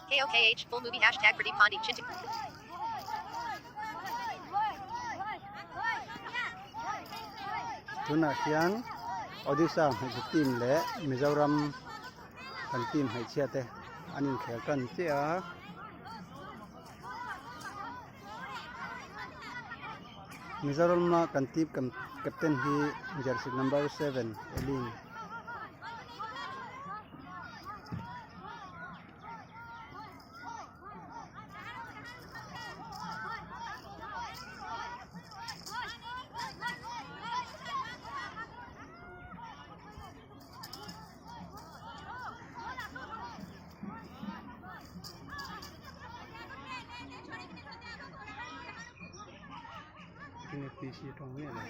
KOKH full movie hashtag Pradeep Pandey Chinta. Tunah hian Odisha hmeichhe team leh Mizoram kan team hmeichhia te an inkhel tan chiah a. Mizoram a kan team captain hi jersey number seven Elin. Tinge PC tawng miah lo.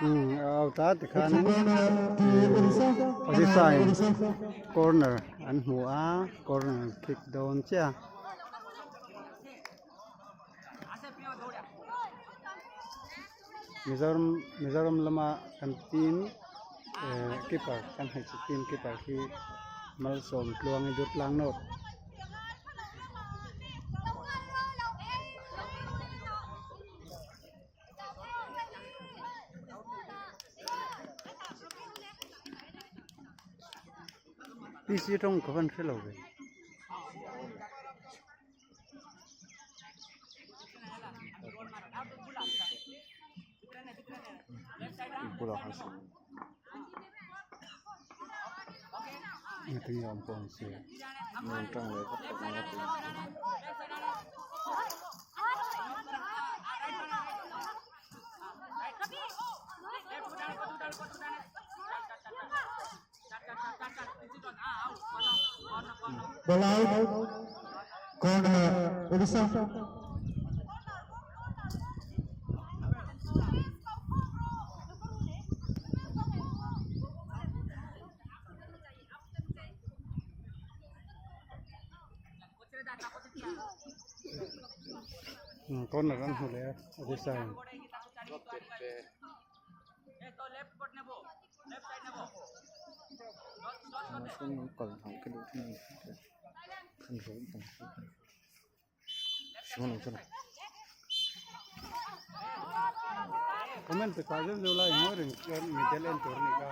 Umm a out a tikhanin Odisha in corner an hmu a corner an kick dawn chiah a. Mizoram Mizoram lama kan team eh keeper kan hmeichhe team keeper hi malsawm tluang i dur tlang nawk. PC tawng ka van hre lo ve. Ball out. Corner. Odisha. Corner an hmu leh a Odisha in. Comment pe pa zeuh zeuh lai ngawi reng chuan middle en tur a nih kha.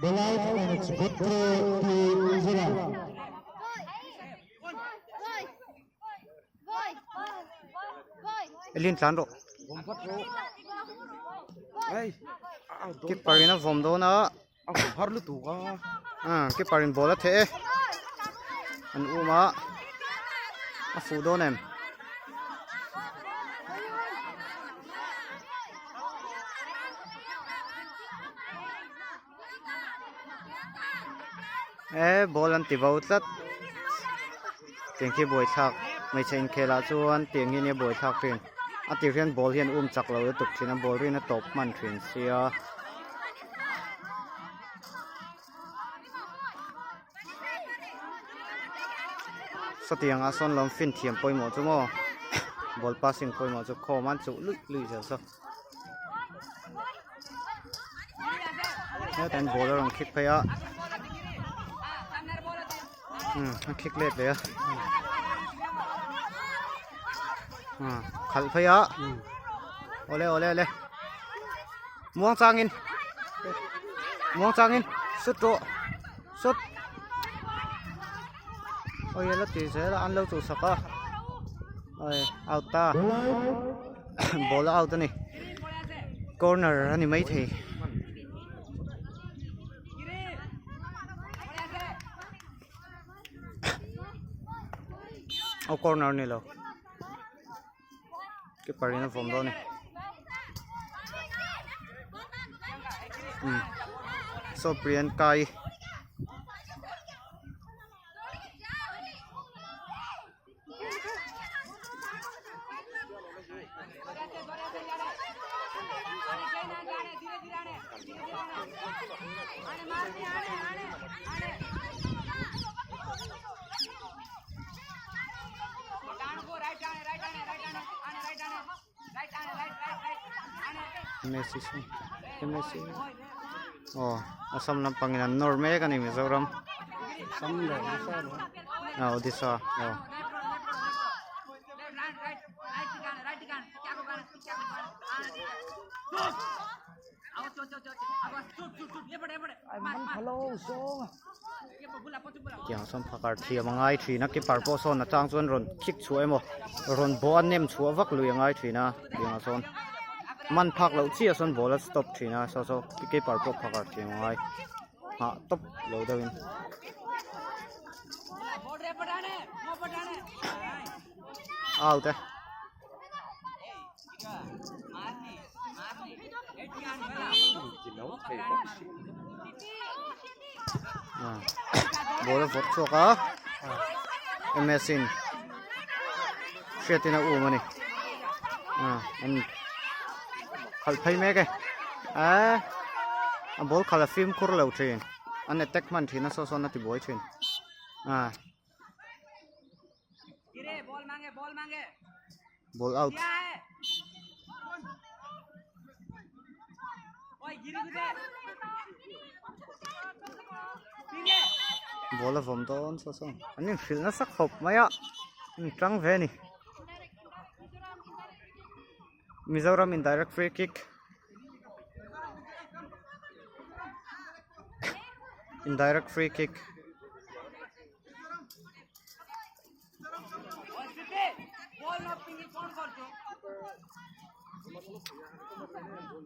Ball out and it's good throw to Mizoram. Elin tlan rawh keeper in a vawm dawn a keeper in ball a theh e an um a a fuh dawn em. E ball an ti bo tlat tiang khi buaithlak hmeichhe inkhelah chuan tiang hi nia buaithlak thin a tir hian ball hian um chak lo lutuk thin a ball rin a tawp hman thin sia. Sawtiang ah sawn lawm fin thiam pawimawh chu maw ball passing pawimawh chu khawm an chuh luih luih zel saw. Hetan ball a rawn kick phei a umm a kick let leh a umm khalh phei a awle awle awle muang changin muang changin. Sut rawh sut oi a la ti zel a an lo chhuhsak a oi out ta ball a out a ni corner a ni maithei. Aw corner ni lo keeper in a vawm dawn a ni umm saw Priyanka i Messi Messi aw Assam lampangin an nawr mek a ni Mizoram ah Odisha aw. Tiang sawn phakar thiam a ngai thin a keeper pawh sawn atang chuan rawn kick chhuah emaw rawn ball a nem chhuah vak lui a ngai thin a tiangah sawn man phak loh chiah sawn ball a stop thin a saw saw keeper pawh phakar thiam a ngai nghah tawp lo deuh in. Out e. Ball a vawrh chhuak a ms in hriatin a um a ni an khalh phei mek e eee a ball khalh a fimkhur lo thin an attack hman thin a saw sawn a ti buai thin ah. Ball out. Ball a vawm dawn saw saw. An inhrilh nasa khawp mai a. An tang ve a ni. Mizoram in direct free kick. In direct free kick.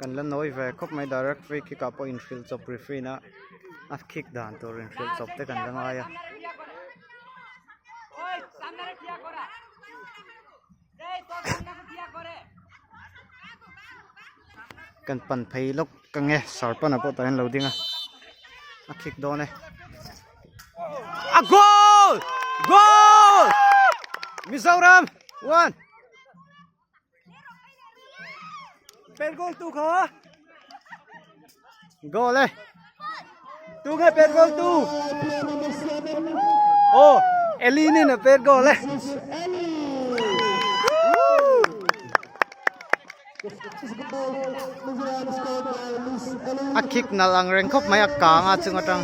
Kan la nawi ve khawp mai direct free kick ah pawh inhrilh chawp referee na a kick dan tur inhrilh chawp te kan la ngai a. Kan pan phei lawk ka nge sarpan ah pawh tah hian lo ding a a kick dawn e a goal goal Mizoram one Per goal tu kha goal e tu nge per goal tu oh Ellie in a per goal e A kick nalh ang reng khawp mai a kang a chung atang.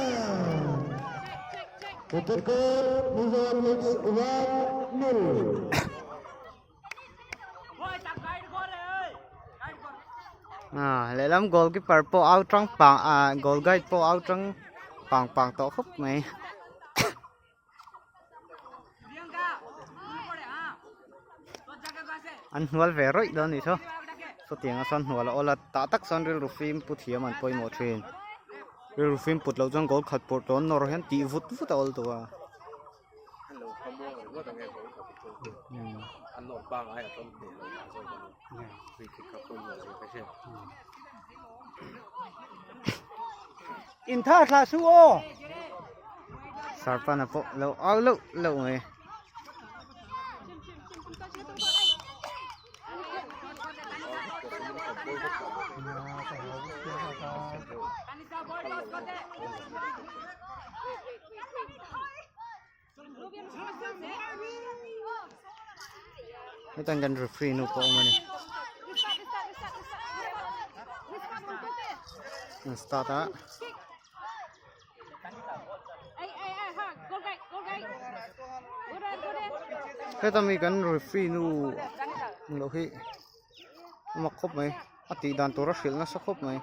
Ah lehlam goalkeeper pawh au tang pang ah goal guide pawh au tang pang pang tawh khawp mai. An hnual ve rawih dawn anih chu sawtiang a sawn hnual a awl a tah tak sawn rilru fim pu thiam an pawimawh thin rilru fim put loh chuan goal khat pawh tawn nawr hian tih vut vut a awl tawh a. In tha thla su aw. Sarpana pawh lo au loh loh mai. Hetan kan referee nu pawh a awm a ni. An start a. Heta mi kan referee nu loh hi a mak khawp mai a tih dan tur a hrilh nasa khawp mai.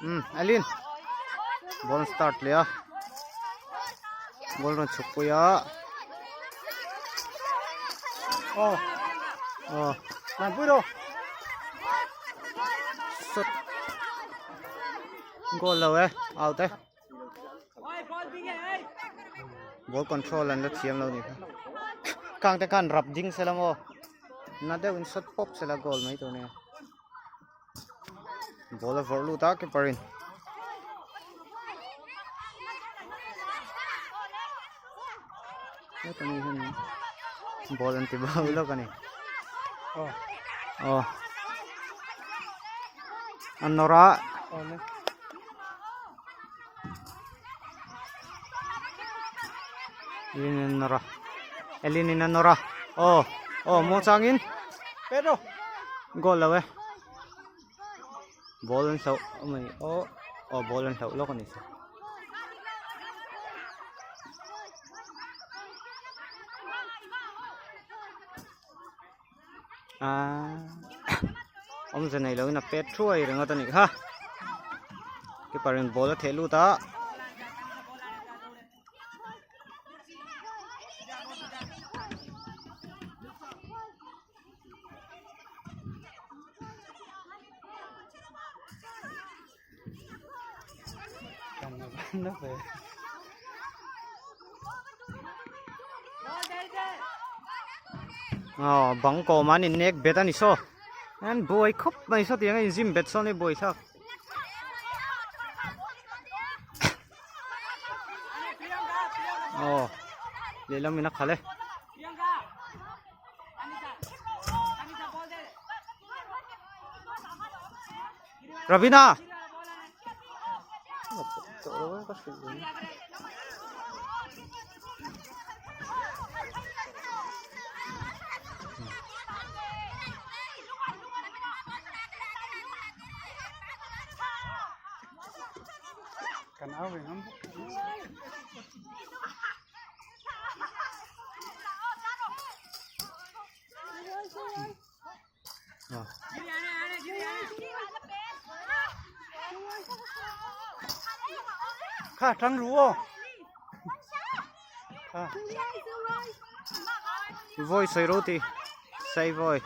Um Alin ball start leh a ball rawn chhuk pui a aw aw tlan pui rawh sawt goal lo e out e ball control an la thiam lo nih kha kang te khan rap ding sela maw na deuh in shot pawp sela goal mai tur nia. Ball a vawrh lut a keeper in heta mi hian ball an ti bau lawk a ni aw an nawr a Elin in a nawr a Elin in a nawr a aw aw maw changin Pedro goal lo e ball an hloh a mai aw aw ball an hloh lawk a ni chu aaa awmze nei loin a pet thuai ringawt a nih kha keeper in ball a theh lut a. Aw bang kawm an in nek bet a ni saw an buai khawp mai saw tiang a in zim bet sawn hi buai thlak. Aw lehlam in a khalh e. Ravina Kan au ve ngam bawk. Kha tang ru aw. Kha. Voi sawi ro ti sai voi.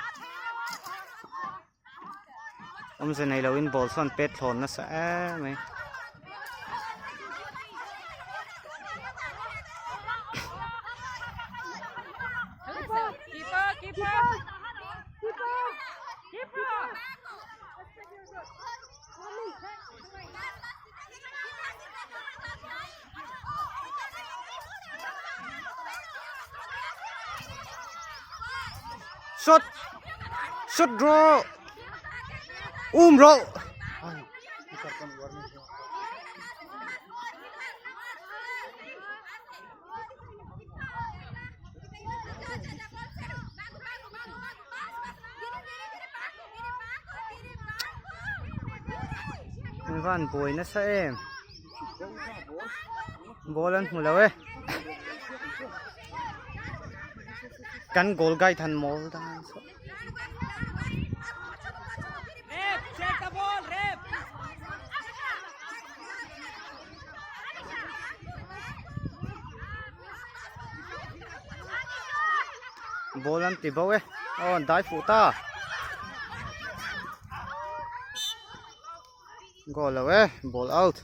Awmze nei loin ball sawn pet thlawn nasa em mai. Shot shot rawh um rawh van buai nasa em ball an hmu lo e kan goal guide han mawl dan saw ball an ti bo e aw an dai fuh ta goal lo e ball out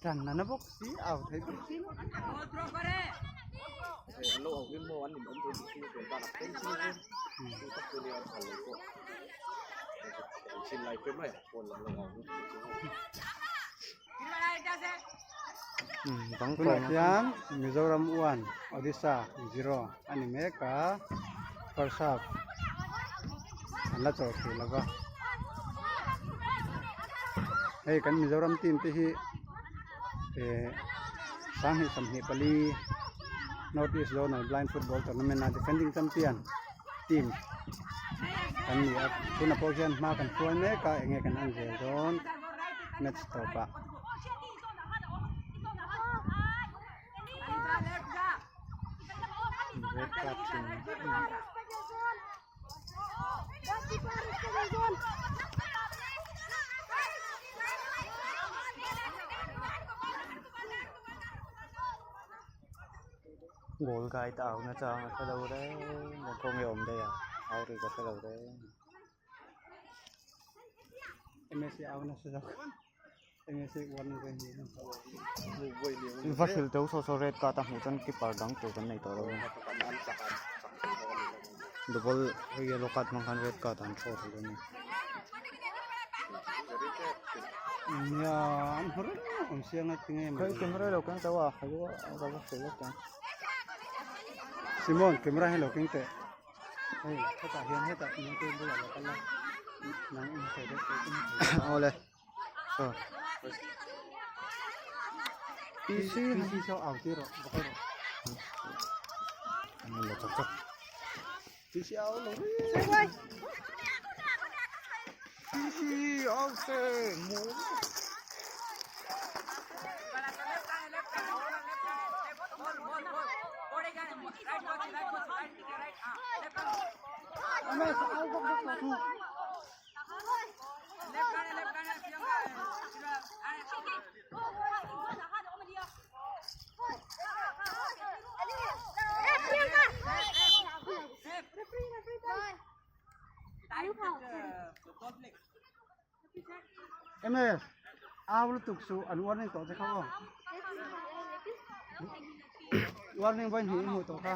Tan nana bawk si au thei bawk si Bang Tunah hian Mizoram 1 Odisha 0 a ni mek a first half an la chawh thei lova hei kan Mizoram team te hi eh 2024. North East Zonal Blind Football Tournament a defending champion team kan ni a tunah pawh hian hma kan hruai mek a enge kan en zel dawn match tawp ah. Red card thin. Goal guide au na chang a hrelo reng a kawng hi a awm daih a au ri ka hrelo reng. M_S_A au nasa zawk M_S_A warning te hi Va hrilh teuh saw saw red card a hmuh chuan keeper dang tur kan nei tawh lo a ni. Double yellow card hmang khan red card an throw thei dawn a ni. Nia an hmu reng awm sia nga tinge maw. Khawi camera lo keng teuh a khawi ka va hrilh lawk ang. Simon camera hi lo keng teh. Hei hetah hian hetah nute bulah lo kal a nang in sawi deuh teh in thei. Awle. Sure. PC PC saw au tir rawh va kal rawh. An la chak chak. PC au lo ri. PC au te mu. MS au lutuk suh an warning tawh che kha aw. Warning vawi hnih i hmuh tawh kha.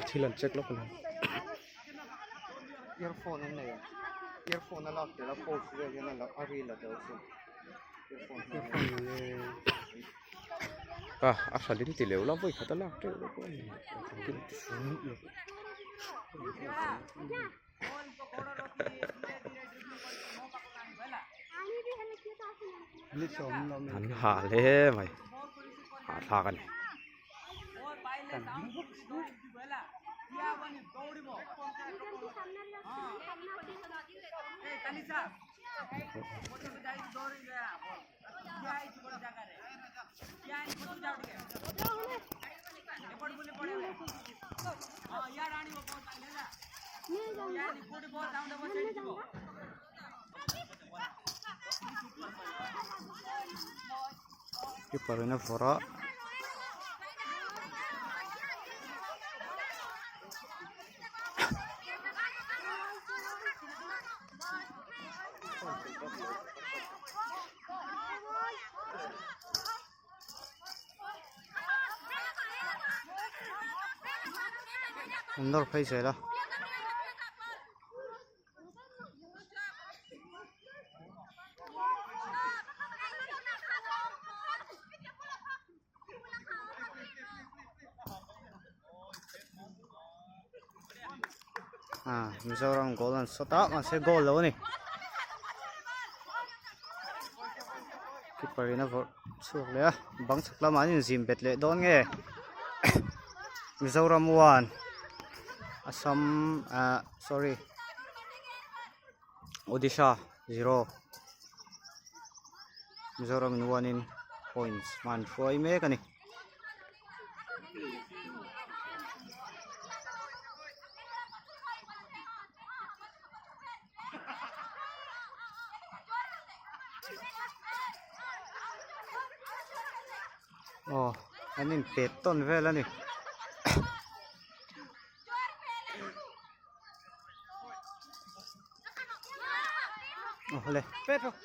Thil an check lawk a ni. Earphone an nei a earphone a lak tel a post vel hian a la a ri la tel chu earphone A a hralim ti leu la vawi khat a lak teuh lawk a ni. An hah hle mai hahthlak a ni. Keeper in a vawrh a. An nawr phei zel a. Ah Mizoram goal an sawt a mahse goal lo a ni keeper in a vawrh chhuak leh a bang chhak lamah an inzim bet leh dawn nge Mizoram one Assam ah sorry Odisha zero Mizoram in one in points hman hruai mek a ni. Aw an in pet tawn vel a ni. Aw le pet rawh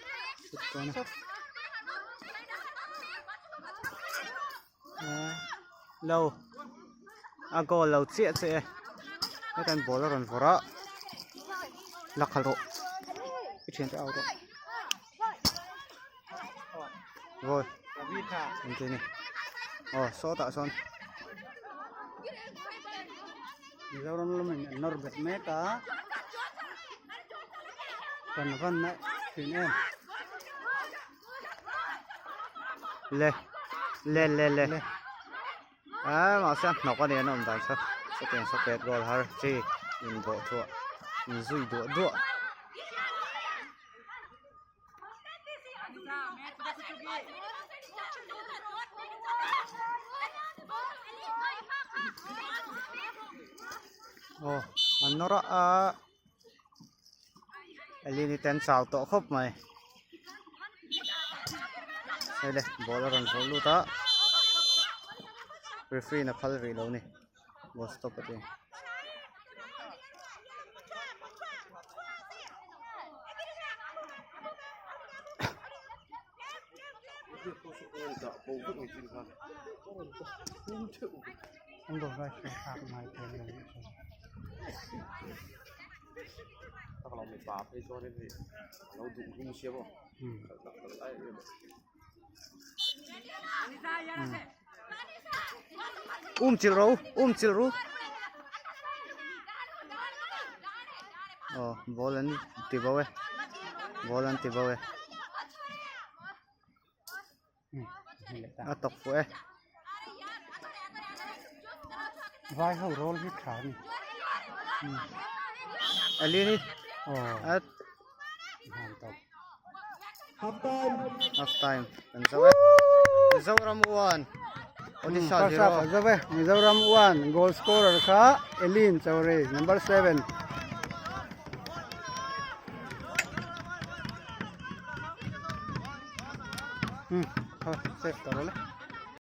lo a goal lo chiah che e hetan ball a rawn vawrh a la khalh rawh i thiante au rawh. Vawi engtin ni aw sawtah sawn. Mizoram lamin an nawr bet mek a kan van na thin em. Le le le le a mahse a hnawk a ni an awm dan chu sawtiang saw pet goal har chi inbawh thuah inzui duah duah. Aw an nawr a Elini te an chau tawh khawp mai hei le ball a rawn zawh lut a referee in a phal rih lo a ni ball stop a ti. Um chil ro um chil ru aw ball an ti bo e ball an ti bo e a tawk fuh e Vai ho roll hi tha a ni Elini aw Half time. Half time kan zo e Mizoram 1 Odisha 0 Zo e Mizoram 1 goal scorer kha Elin Chaure number 7 hmm safe tawh le.